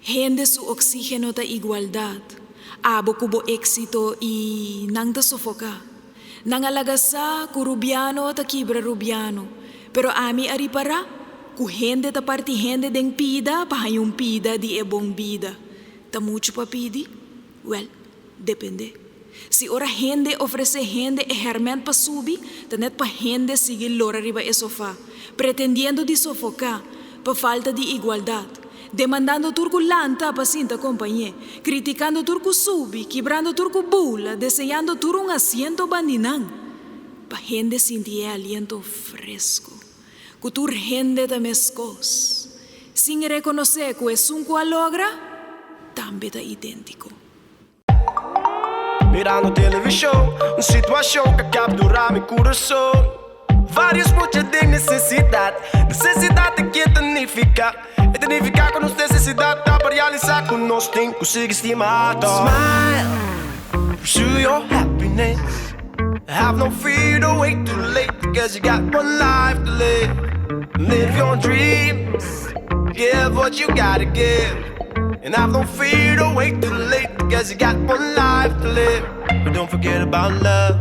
Hende su oxígeno ta igualdad. Abo cu bo éxito y nan ta sofoca. Nan a laga sa cu rubiano ta kibra rubiano, pero ami a ripara cu hende ta parti hende den pida pa haña un pida di e bon bida. Ta muchu pa pidi? Wel, depende. Si ora hende ofrece hende e herment pa subi, ta net pa hende sigui lora riba e sofa, pretendiendo di sofoca pa falta di igualdad, demandando tur cu lanta pa sinta compañe, criticando tur cu subi, kibrando tur cu bula, deseando tur un asiento bandi nan, pa hende sinti e aliento fresco, cu tur hende ta mescos, sin reconoce cu esun cu a logra tambe ta identico. Mirando televishon, un situashon ku a kapturá mi kurason. Vários mucha den nesesidat. Nesesidat ta ke ta nifiká? E ta nifiká ku nos nesesidat ta pa realisá ku nos tin ku sigui stima tòg. Smile, pursue your happiness. Have no fear, don't wait too late, because you got one life to live. Live your dreams, give what you gotta give. And have no fear, don't wait too late, because you got one life to live. But don't forget about love.